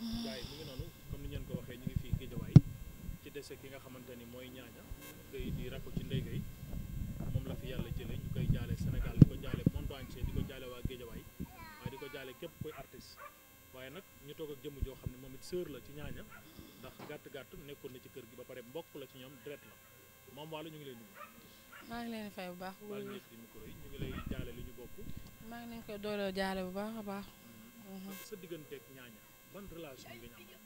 gaay mi ngi noonu comme ni ngeen ko waxee ñu ngi fii Géejawaay ci dese ki nga xamante ni mooy ñaaña gay di rakku ci Ndeye Gueye moom la fi yàlla jële ñu koy jaale Sénégal di ko jaale monde entier di ko jaale waa Géejawaay waaye di ko jaale képp koy artiste waaye nag ñu toog ak jëmm joo xam ne moom it sœur la ci ñaaña ndax gàtt nekkoon na ci kër gi ba pare mbokk la ci ñoom deret la moom wàllu ñu ngi lay nuyu. maa ngi leen di fay bu baax. wàllu ñett di micro yi ñu ngi lay jaale li ñu bokk. maa ngi leen koy dooleel jaale bu baax a baax. sa digganteeg ñaaña ban relation nga ñu am.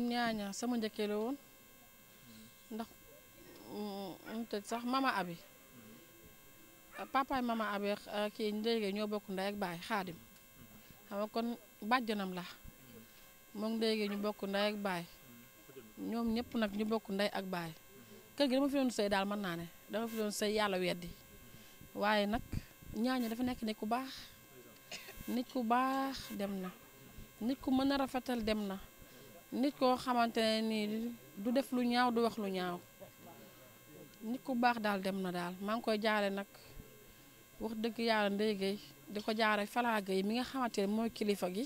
ñaaña sama njëkkee la woon ndax mu tëj sax mama abi papaay mama abi kii Ndeye ñoo bokk ndey ak baay xaadim xam nga kon bàjjanam la moom Ndeye ñu bokk ndey ak baay ñoom ñëpp nag ñu bokk ndey ak baay kër gi dama fi doon sëy daal mën naa ne dama fi doon sëy yàlla weddi waaye nag ñaaña dafa nekk nit ku baax dem na nit ku mën a rafetal dem na nit koo xamante ne nii du def lu ñaaw du wax lu ñaaw nit ku baax daal dem na daal maa ngi koy jaare nag wax dëgg yàlla Ndeye Gueye di ko jaare Fala Gueye mi nga xamante ne mooy kilifa gi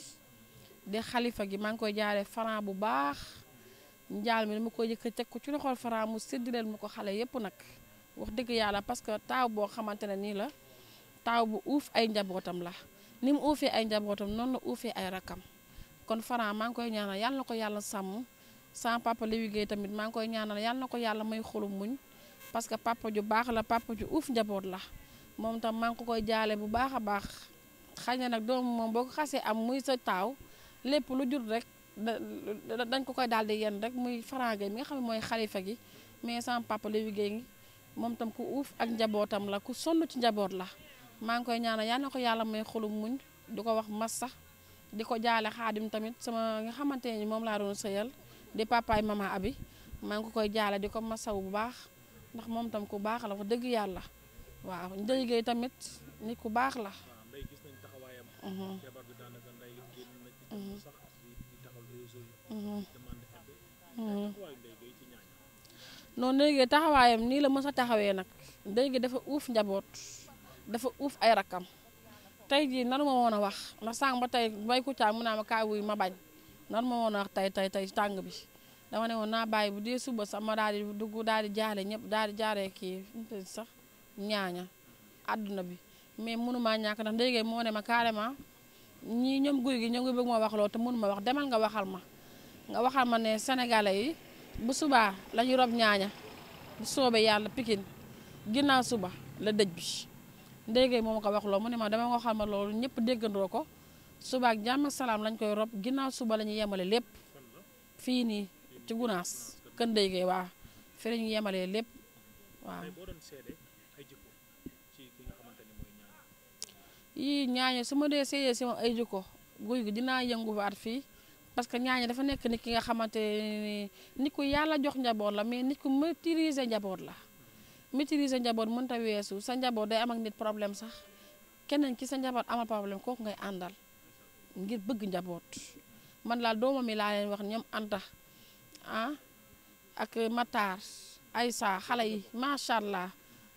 de xalifa gi maa ngi koy jaare Fara bu baax njaal mi dama koy yëkk teg ko ci loxol Fara mu séddaleel mu ko xale yépp nag wax dëgg yàlla parce que taaw boo xamante ne nii la taaw bu uuf ay njabootam la ni mu uufee ay njabootam noonu la uufee ay rakam kon Fara maa ngi koy ñaanal yàlla na ko yàlla sàmm sama papa Léwi Gueye tamit maa ngi koy ñaanal yàlla na ko yàlla may xolu muñ parce que papa ju baax la papa ju uuf njaboot la moom tam maa ngi ko koy jaale bu baax a baax xëy na nag doom moom boo ko xasee am muy sa taaw lépp lu jur rek dañ ko koy daal di yenn rek muy Fara Gueye mi nga xam ne mooy xalifa gi mais sama papa Léwi Gueye ngi moom tam ku uuf ak njabootam la ku sonn ci njaboot la maa ngi koy ñaanal yàlla na ko yàlla may xolu muñ di ko wax massa di ko jaale xaadim tamit sama nga xamante ni moom laa doon sëyal di papaay mama abi maa ngi ko koy jaale di ko masaw bu baax ndax moom tam ku baax la wax dëgg yàlla waaw Ndeye Gueye tamit nit ku baax la. noonu Ndeye Gueye taxawaayam nii la mës a taxawee nag Ndeye Gueye dafa uuf njaboot dafa uuf ay rakam tey jii nanu ma woon a wax ndax sànq ba tey bay ku caa mu naa ma kaay wuy ma bañ nanu ma woon a wax tey tàng bi dama ne woon naa bàyyi bu dee suba sax ma daal di dugg daal di jaale ñëpp daal di jaaree kii sax ñaaña àdduna bi mais mënumaa ñàkk ndax Ndeye Gueye moo ne ma carrément ñii ñoom guy gi ñoo ngi bëgg ma wax loolu te mënuma wax demal nga waxal ma ne sénégalais yi bu subaa la ñu rob ñaaña bu soobee yàlla Pikine ginnaaw suba la dëj bi Ndeye Gueye moo ma ko wax loolu mu ne ma dama nga waxal ma loolu ñëpp déggandoo ko suba ak jàmm ak salaam lañ koy rob ginnaaw suba la ñu yemale lépp fii nii ci Gunaas kër Ndeye Gueye waa fi la ñu yemalee lépp waaw. yii ñaaña su ma dee seeyee si moom ay jikko guy gi dinaa yënguwaat fii parce que ñaaña dafa nekk nit ki nga xamante ni nit ku yàlla jox njaboot la mais nit ku maîtriser njaboot la maîtriser njaboot mënta weesu sa njaboot day am ak nit problème sax keneen ki sa njaboot amal problème kooku ngay àndal ngir bëgg njaboot man laal doomam mi laa leen wax ñoom Anta ak Matar Aïssa xale yi macha allah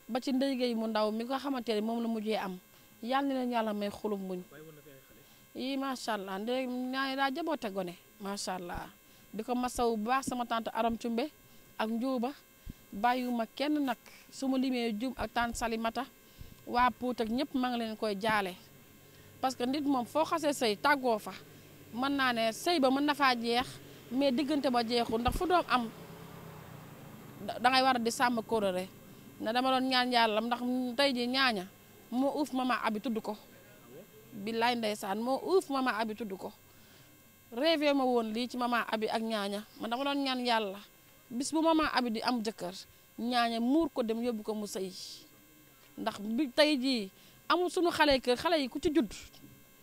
ba ci Ndeye Gueye mu ndaw mi nga xamante ne moom la mujjee am yàlla na leen yàlla may xolum muñ yi macha allah ndey ñaa daa jaboote gone macha allah di ko masaw bu baax sama tante Aram Cumbe ak Njuuba bàyyiwuma kenn nag su ma limee jum ak tante Salimata waa Pout ak ñëpp maa ngi leen koy jaale parce que nit moom foo xasee sëy tàggoo fa mën naa ne sëy ba mën na faa jeex mais diggante ba jeexul ndax fu doom am dangay war a di sàmm kóorare na dama doon ñaan yàlla ndax tey ji ñaaña moo uuf mama abi tudd ko billaay ndeysaan moo uuf mama abi tudd ko rêvé ma woon lii ci mama abi ak ñaaña man dama doon ñaan yàlla bis bu mama abi di am jëkkër ñaaña muur ko dem yóbbu ko mu sëy ndax bi tey jii amul suñu xale kër xale yi ku ci judd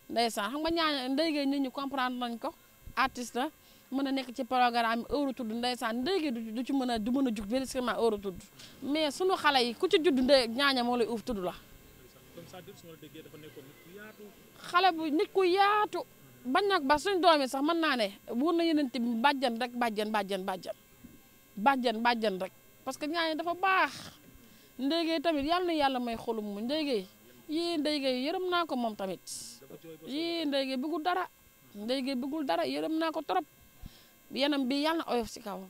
ndeysaan xam nga ñaaña Ndeye Gueye nit ñi comprendre nañ ko artiste la mën a nekk ci programme yi heure tudd ndeysaan Ndeye Gueye du ci mën a jug véritablement heure tudd mais suñu xale yi ku ci judd ñaaña moo lay uuf tudd la xale bu nit ku yaatu bañ nag ba suñ doom yi sax mën naa ne wóor na yeneen bi bàjjan rek bàjjan rek parce que ñaaña dafa baax Ndeye Gueye tamit yàlla na yàlla may xolum mu Ndeye Gueye yii Ndeye Gueye yërëm naa ko moom tamit yii Ndeye Gueye bëggul dara Ndeye Gueye bëggul dara yërëm naa ko trop yenam bi yàlla na oyof si kawam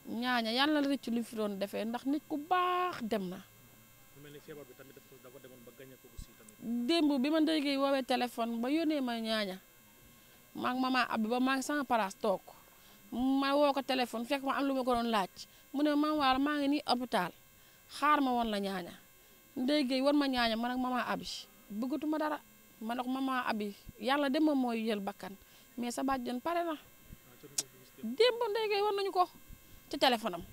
ñaaña yàlla na rëcc li fi doon defee ndax nit ku baax dem na. mel ni feebar bi tamit dafa demoon ba gañe ko aussi tamit. démb bi ma Ndeye Gueye woowee téléphone ba yónnee ma ñaaña maa ngi mama Abi ba maa ngi sama place toog ma woo ko téléphone fekk ma am lu ma ko doon laaj mu ne ma waala maa ngi nii hôpital xaar ma woon la ñaaña Ndeye Gueye war ma ñaaña man ak mama Abi bëggatuma dara ma ne ko mama Abi yàlla dem ma mooy jël bakkan mais sa bàjjen pare na démb Ndeye Gueye war nañu ko ci téléphone am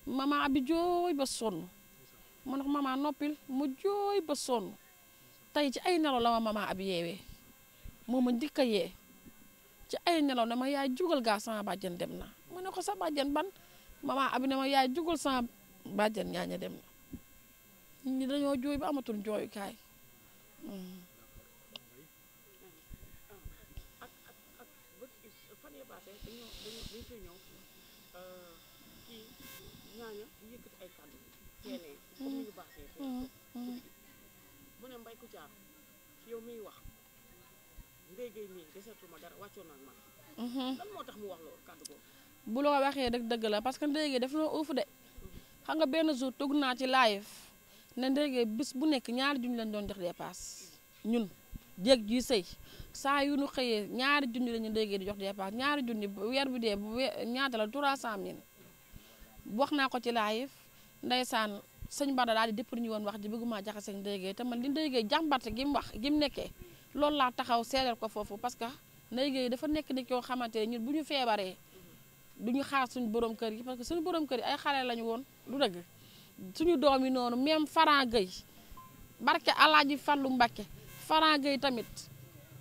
mama Abi jooy ba sonn ma ne ko mama noppil mu jooy ba sonn tey ci ay nelaw la ma mama Abi yeewee moo ma njëkk a yee ci ay nelaw ne ma yaay jugal gaa sama bàjjen dem na ma ne ko sa bàjjen ban mama Abi ne ma yaay jugal sama bàjjen ñaaña dem na nit ñi dañoo jooy ba amatul jooyukaay. mu ne Mbaye Kouthia yow miy wax Ndeye Gueye mii desetuma dara wàccoon na ak man. lan moo tax mu wax loolu kàddu googu. bu la ko waxee rek dëgg la parce que Ndeye Gueye daf noo uuf de xam nga benn jour tugg naa ci live ne Ndeye Gueye bis bu nekk ñaari junni lañ doon jox dépasse ñun jéeg ji sëy saa yu nu xëyee ñaari junni lañu Ndeye Gueye di jox dépasse ñaari junni weer bi dee ñaata la 300 000 wax naa ko ci live ndeysaan sëñ Bada daal di dépp ñu woon wax ji bëgguma jaxase Ndeye Gueye te man li Ndeye Gueye jàmbarte gi mu wax gi mu nekkee loolu laa taxaw seedeel ko foofu parce que Ndeye Gueye dafa nekk nit yoo xamante ne ñun bu ñu feebaree duñu xaar suñu borom kër yi parce que suñu borom kër yi ay xale lañu woon du dëgg suñu doom yi noonu même Faran Gueye barke Alaaji Fallu Mbakke Faran Gueye tamit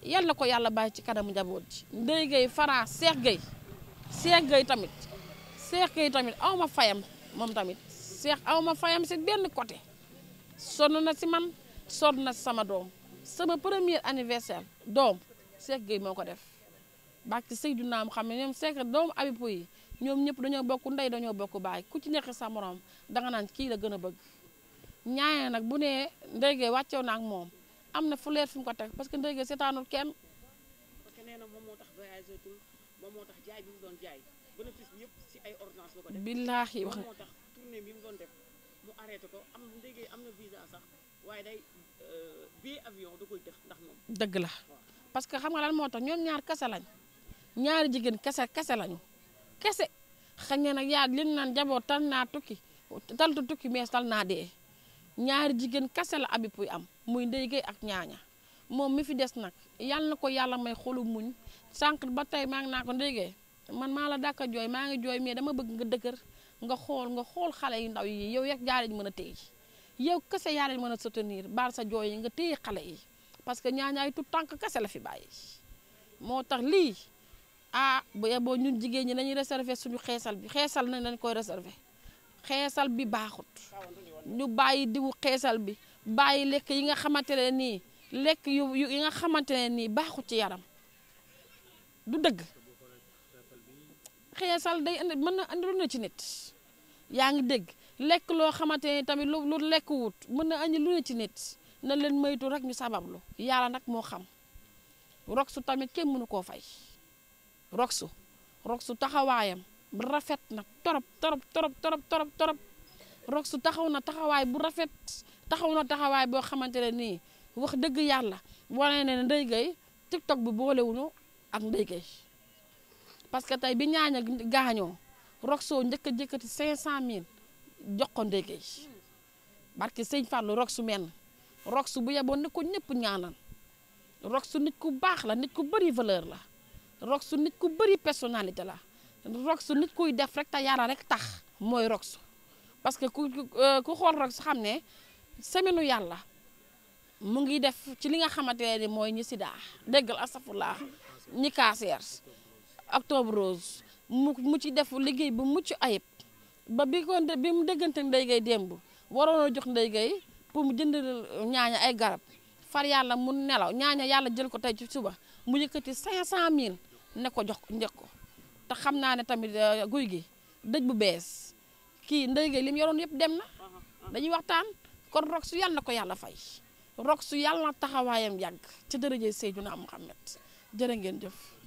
yal na ko yàlla bàyyi ci kanamu njaboot ji Ndeye Gueye Faran Cheikh Gueye tamit aw ma fayam moom tamit Cheikh aw ma fayam si benn côté sonn na si man sonn na si sama doom sama premier anniversaire doom Cheikh Gueye moo ko def barke Seydina mu xam ne ñoom Cheikh doomu Abipo yi ñoom ñëpp dañoo bokk ndey dañoo bokk baay ku ci nekk sa morom danga naan kii la gën a bëgg ñaaye nag bu nee Ndeye Gueye wàccew na ak moom am na fu leer fi mu ko teg parce que Ndeye Gueye seetaanul kenn. parce que nee na moom moo tax voyagé tul moom moo tax jaay bi mu doon jaay bénéfice bi yëpp si ay ordonnance la ko def. billaahi wax moo tax tournée bi mu doon def mu arrêté ko am Ndeye Gueye am na visa sax waaye day billet avion da koy def ndax moom. dëgg la parce que xam nga lan moo tax ñoom ñaar kese lañ ñaari jigéen kese lañu kese xañ ne nag yaa leen naan jaboot tal naa tukki taltu tukki mais tal naa dee ñaari jigéen kese la Abi Pouye am muy Ndeye Gueye ak ñaaña moom mi fi des nag yàlla na ko yàlla may xolu muñ sànq ba tey maa ngi naa ko Ndeye Gueye man maa la dàkka jooy maa ngi jooy mais dama bëgg nga dëkkër nga xool xale yu ndaw yi yow yak yaa leen mën a téye yow kese yaa leen mën a soutenir baal sa jooy yi nga téye xale yi parce que ñaañaay tout tànk kese la fi bàyyi moo tax lii bu yeboo ñun jigéen ñi nañuy réserver suñu xeesal bi xeesal nañ lañ koy réserver xeesal bi baaxut ñu bàyyi diwu xeesal bi bàyyi lekk yi nga xamante ne nii lekk yi nga xamante ne nii baaxut ci yaram du dëgg xeesal day indi mën na andi lu ne ci nit yaa ngi dégg lekk loo xamante ne tamit lu lekk wut mën na andi lu ne ci nit na leen moytu rek ñu sabablu yàlla nag moo xam Roxu tamit kenn mënu koo fay Roxu taxawaayam bu rafet na torop Roxu taxaw na taxawaay bu rafet taxaw na taxawaay boo xamante ne nii wax dëgg yàlla wane ne Ndeye Gueye TikTok bi boolewuñu ak Ndeye Gueye parce que tey bi ñaaña gaañoo Roxu njëkk a jëkkati 500 000 jox ko Ndeye Gueye barke sëñ Fallou Roxu men Roxu bu yeboon ne ko ñëpp ñaanal Roxu nit ku baax la nit ku bëri valeur la Roxu nit ku bëri personnalité la Roxu nit kuy def rek te yàlla rek tax mooy Roxu parce que ku xool Roxu xam ne semaine yàlla mu ngi def ci li nga xamante ne mooy ñi sida déggal astafurlah ñi cancer octobre rose mu ci def liggéey bu mucc ayib ba bi mu déggante Ndeye Gueye démb waroon a jox Ndeye Gueye pour mu jënd ñaaña ay garab far yàlla mu nelaw ñaaña yàlla jël ko tey ci suba mu yëkkati 500 000 ne ko jox njëkk ko te xam naa ne tamit guy gi dëj bu bees kii Ndeye Gueye li mu yoroon yëpp dem na dañuy waxtaan kon Roxu yàlla na ko yàlla fay Roxu yàlla na taxawaayam yàgg ci dërëjee Seydina Muhammad jërë ngeen jëf.